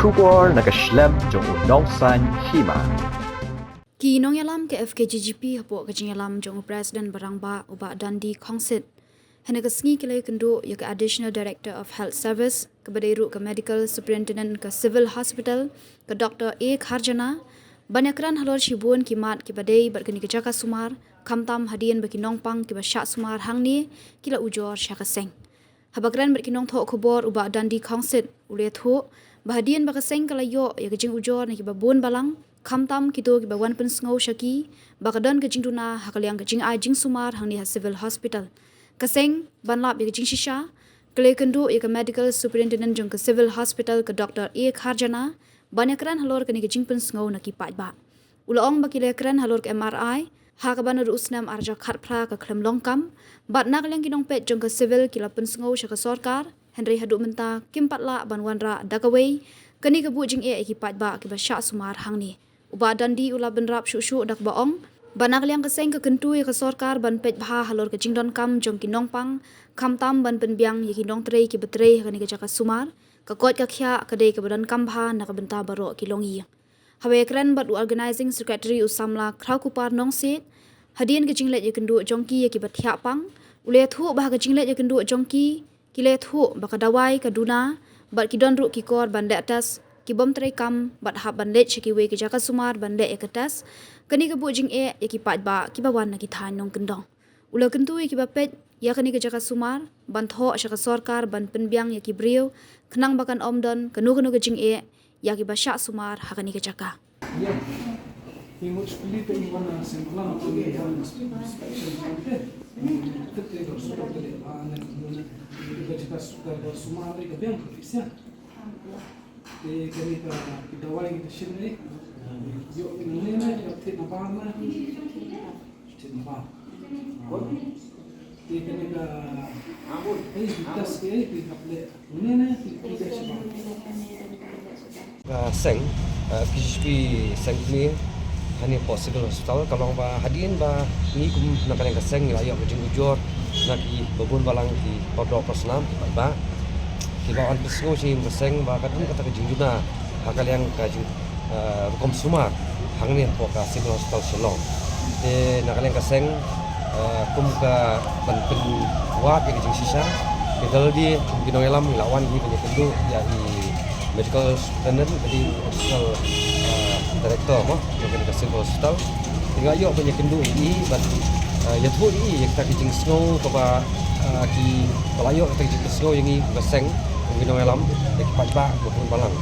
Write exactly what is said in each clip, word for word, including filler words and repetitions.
Khubor na ka shlem jong u nongsaiñ hima. Ki nongïalam ka F K G G P hapoh ka jingïalam jong u President ba rangbah u Bah Dundee Khongsit, hynne ka sngi ki la ïakynduh ïa ka Additional Director of Health Service, kaba dei ruh ka Medical Superintendent ka Civil Hospital, ka Doctor A Kharjana, ban ïakren halor shibun ki mat kiba dei bad kane ka jaka sumar, khamtam hadien ba ki nongpang kiba shah sumar hangne ki la ujor sha ka seng. Haba kren bad ki nongthoh khubor u Bah Dundee Khongsit u la ïathuh ba hadien ba ka seng ka la ïoh ïa ka jingujor na kiba bun balang, khamtam kito kiba wan pynsngew sha ki ba ka don ka jingduna ha ka liang ka jingai jingsumar hangne ha Civil Hospital, ka seng ban lap ïa ka jingshisha ka la ïakynduh ïa ka Medical Superintendent jong ka Civil Hospital ka Doctor A Kharjana ban ïakren halor kane ka jingpynsngew na ki paidbah. U la ong ba ki la ïakren halor ka M R I ha kaba naduh u snem ar hajar khatphra ka khlem long kam, bad na ka liang ki nongpeit jong ka Civil ki la pynsngew sha ka sorkar, hynrei haduh mynta kim pat lah ban wanrah da kawei kane ka buh jingeh ïa ki paidbah kiba shah sumar hangne. U Bah Dundee u la bynrap shuh shuh da kaba ong ba na ka liang ka seng ka kyntu ïa ka sorkar ban peit bha halor ka jingdonkam jong ki nongpang, khamtam ban pynbiang ïa ki nongtrei kiba trei ha kane ka jaka sumar. Ka koit ka khiah ka dei kaba donkam bha na ka bynta baroh ki longïing. Haba ïakren bad u Organizing Secretary u samla Khrawkupar Nongsiej, hadien ka jingleit ïakynduh jong ki ïa kiba thiah pang, u la ïathuh ba ha ka jingleit ïakynduh jong ki, ki la ïathuh ba ka dawai ka duna bad ki don ruh ki kor ban leh test, ki bym trei kam bad hap ban leit sha kiwei ki jaka sumar ban leh ïa ka test. Kane ka buh jingeh ïa ki paidbah kiba wan na ki thaiñ nongkyndong. U la kyntu ïa kiba peit ïa kane ka jaka sumar ban thoh sha ka sorkar ban pynbiang ïa ki briew khnang ba kan ym don kano kano ka jingeh ïa kiba shah sumar ha kane ka jaka. Ia, i mut pili pe i wan na sengklan ko i wan inspection kan te. Te te ko suka te le ba ne ko ne. Ko jaka suka ko suma te ko biang ko sia. Te kani ka ki dawai kita shin ni. Yo ni ni na ka te na ba na. Te na ba. Te kani ka ei kita ske ei kita ple. Ka seng, eh, F K G G P seng kmie, hani hapoh Civil Hospital, ka long ba hadien ba ngi kum na ka liang ka seng ngi la ïoh ka jingujor na ki babun balang ki pardoh parsnam ki paidbah. Ki ba wan pynsngew sha ngi ka seng ba ka don kata ka jingduna ha ka liang ka jing, eh, rukom sumar hangne hapoh ka Civil Hospital Shillong. Te na ka liang ka seng, eh, kum ka ban pynwad ïa ka jingshisha, ki dal di kum ki nongïalam ngi la wan hi ban ïakynduh ïa i Medical Superintendent, ka dei Additional, eh, Director mo jong kane ka Civil Hospital. Te nga ïoh ban ïakynduh ïa i ban, eh, ïathuh ïa i ïa kita ki jingsngew kaba, eh, ki ba la ïoh kita ki jingsngew ïa ngi kum ka seng, kum ki nongïalam, ïa ki paidbah, kum ki balang.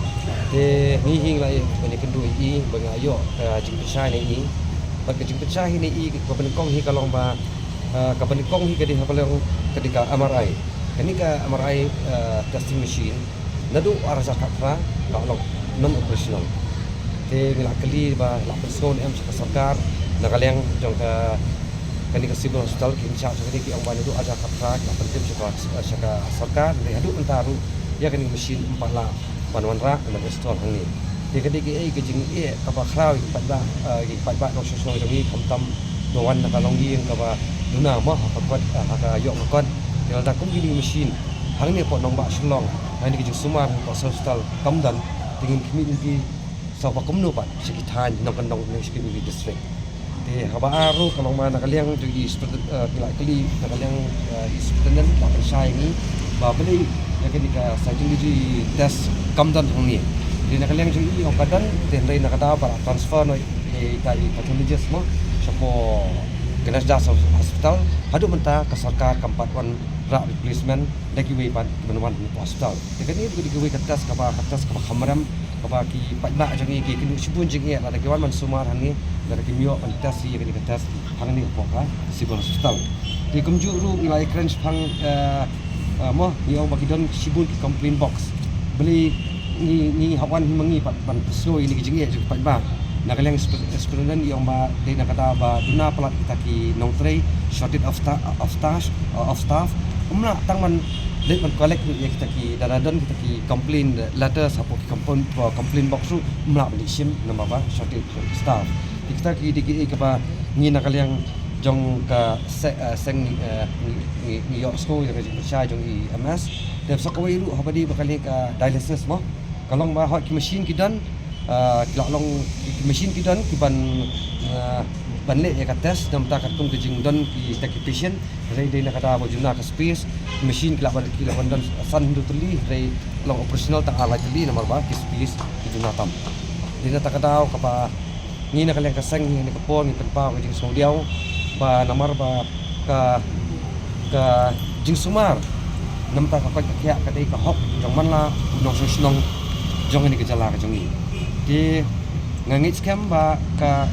Te ngi hi ngi la ïa ban ïakynduh ïa i ba nga ïoh ka jingpynshai na i. Bad ka jingpynshai hi na i kaba nyngkong hi ka long ba, eh, kaba nyngkong hi ka dei ha ka long ka dei ka M R I. Kane ka M R I, eh, testing machine naduh ar hajar khatphra ka long non operational. Te ngi la kylli ba la pynsngew ne em sha ka sorkar na ka liang jong ka kane ka Civil Hospital ki in charge jong kane ki ong ba naduh ar hajar khatphra ki la pyntip sha ka, sha ka sorkar, hynrei haduh mynta ruh ïa kane ka machine ym pat lah ban wanrah ban install hangne. Te ka dei kaei ka jingeh kaba khraw ïa ki paidbah, eh, ïa ki paidbah nongshong shnong jong ngi khamtam ba wan na ka longïing kaba duna mo ha ka kot, eh, ha ka ïoh ka kot. Te lada kum kine ki machine hangne hapoh nongbah Shillong, hangne ka jingsumar hapoh Civil Hospital kam don, te ngin khmih lynti shuh ba kumno pat sha ki thaiñ nongkyndong ne sha kine ki district. Te haba ar ruh ka long ba na ka liang jong i Superintendent, eh, ki la kylli na ka liang, eh, i Superintendent la pynshai ïa ngi ba balei ïa kane ka cytology test kam don hangne. Te na ka liang jong i ong ka don, te hynrei na ka daw ba la transfer noh ïa ita i pathologist mo shapoh Ganesh Das Hospital, haduh mynta ka sorkar kam pat wanrah replacement da kiwei pat kiban wan hapoh hospital. Te kane ka dei kawei ka test kaba, ka test kaba kham rem, kaba ki paidbah jong ngi ki kynduh shibun jingeh lada ki wan ban sumar hangne, lada kim ïoh ban test ïa kane ka test hangne hapoh ka Civil Hospital. Te kumjuh ruh ngi la ïakren shaphang, eh, eh, mo, ngi ong ba ki don shibun ki complaint box. Balei ngi, ngi hap wan hi ma ngi pat ban pynsngew ïa kine ki jingeh jong ki paidbah. Na ka liang Superintendent i ong ba dei na ka daw ba duna palat kita ki nongtrei, shortage of sta-, of staff, of staff. Ym lah tang ban leit ban collect ruh ïa kita ki, lada don kita ki complaint letters hapoh ki complaint, complaint box ruh ym lah ban leit shim namar ba shortage of staff. Te kita ki dei kiei kiba ngi na ka liang jong ka se-, eh, seng, eh, ngi, ngi, ngi ïohsngew ïa ka jingpynshai jong i M S. Te sa kawei ruh haba dei ba kane ka dialysis mo, Ka long ba hooid ki machine ki don, ah, ki la long ki, ki machine ki don ki ban, ah, ban leh ïa ka test namar ka kum ka jingdon kita ki patient. Hynrei dei na ka daw ba ju na ka space, ki machine ki la ban, ki la ban don san hynriew tylli, hynrei long operational tang ar lai tylli namar ba ki space ki ju na tam. Dei na kata ka daw kaba ngi na ka liang ka seng ngi ha kane ka por ngi pynpaw ka jingsngewdiaw ba namar ba ka, ka jingsumar namar ka koit ka khiah ka dei ka hok jong man la u nongshong shnong jong kane ka jylla ka jong ngi. Te nga ngeit skhem ba ka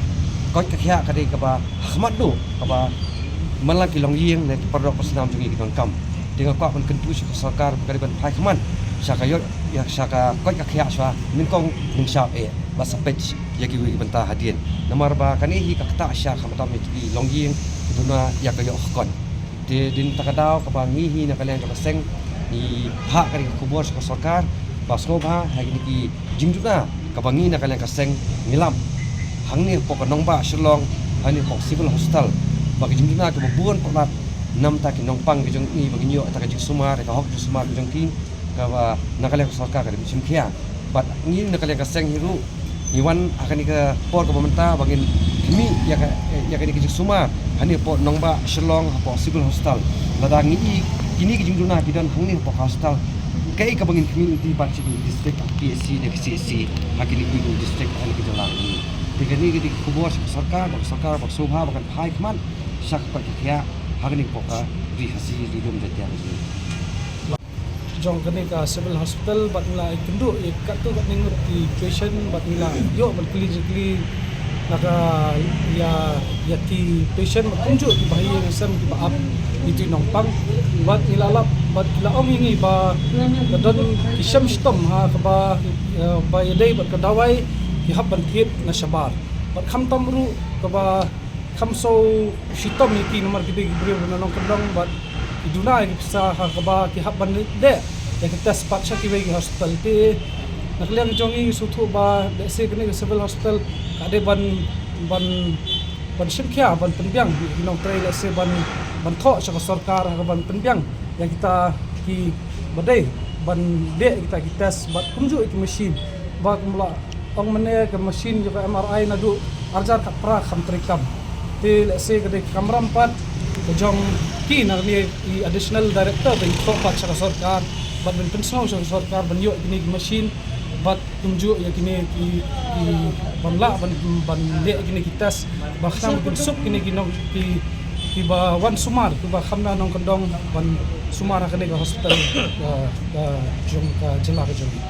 koit ka khiah ka dei kaba ha khmat duh kaba man la ki longïing ne ki paralok parsnam jong ngi ki donkam. Te nga kwah ban kyntu sha ka sorkar ba ka dei ban phai khmat sha ka ïoh ïa sha ka koit ka khiah sha nyngkong nyngshap eh bad sa peit ïa kiwei ki bynta hadien. Namar ba kane hi ka ktah sha khamtam ïa ki longïing ki duna ïa ka ïoh khkon. Te dei na kata ka daw kaba ngi hi na ka liang jong ka seng ngi phah kane ka khubor sha ka sorkar ba sngewbha ha kine ki jingduna kaba ngi na ka liang ka seng ngi lap hangne hapoh ka nongbah Shillong, hangne hapoh Civil Hospital, ba ki jingduna kiba bun palat namar ki nongpang ki jong ngi ba kin ïoh ïa ka jingsumar, ïa ka hok jingsumar ki jong ki, kaba na ka liang ka sorkar ka dei ban shim khia. Bad ngi na ka liang ka seng hi ruh ngi wan ha kane ka por kaba mynta ba ngin khmih ïa ka, ïa kane ka jingsumar hangne hapoh nongbah Shillong hapoh Civil Hospital. Lada ngi i kine ki jingduna ki don hangne hapoh ka hospital, kaei kaba ngin khmih lynti pat sha ki district, ha P H C ne ki C H C, ha kine ki district ha kane ka jylla. Te kane ka dei ka khubor sha ka sorkar, ba ka sorkar ba ka sngewbha ba kan phai khmat sha ka koit ka khiah ha kane hapoh ka Ri Khasi Ri Lum Jaiñtia ka jong ngi. Jong kane ka Civil Hospital bad ngi la ïakynduh ïa katto katne ngut ki patient bad ngi la ïoh ban kylli jingkylli na ka ïa, ïa ki patient bad kumjuh kiba ha ïing ha sem kiba ap ïa ki nongpang. Bad ngi la lap bad ki la ong ïa ngi ba ka don ki shem shitom ha kaba, eh, ba ïadei bad ka dawai ki hap ban thied na shabar. Bad khamtam ruh kaba kham shu shitom ïa ki namar ki dei ki briew na nongkyndong bad ki duna ïa ki pisa ha kaba ki hap ban leh ïa ki test pat sha kiwei ki hospital. Te na ka liang jong ngi ngi sngewthuh ba lehse kane ka Civil Hospital ka dei ban, ban, ban shim khia ban pynbiang ïa ki nongtrei, lehse ban, ban thoh sha ka sorkar ha ka ban pynbiang ïa kita kiba dei ban leh ïa kita ki test bad kumjuh ïa ki machine ba kum la ong mynne ka machine jong ka M R I naduh arhajar khatphra kam treikam. Te lehse ka dei ka kamram pat ka jong ki na kane i additional director ban thoh pat sha ka sorkar bad ban pynsngew sha ka sorkar ban ïoh kine ki machine bad kumjuh ïa kine ki, ki ban lah ban, ban leh kine ki test ba khnang ban suk kine ki nong ki, kiba wan sumar kiba kham da nongkyndong ban sumar ha kane ka hospital, ka, ka jong ka jylla ka jong ngi.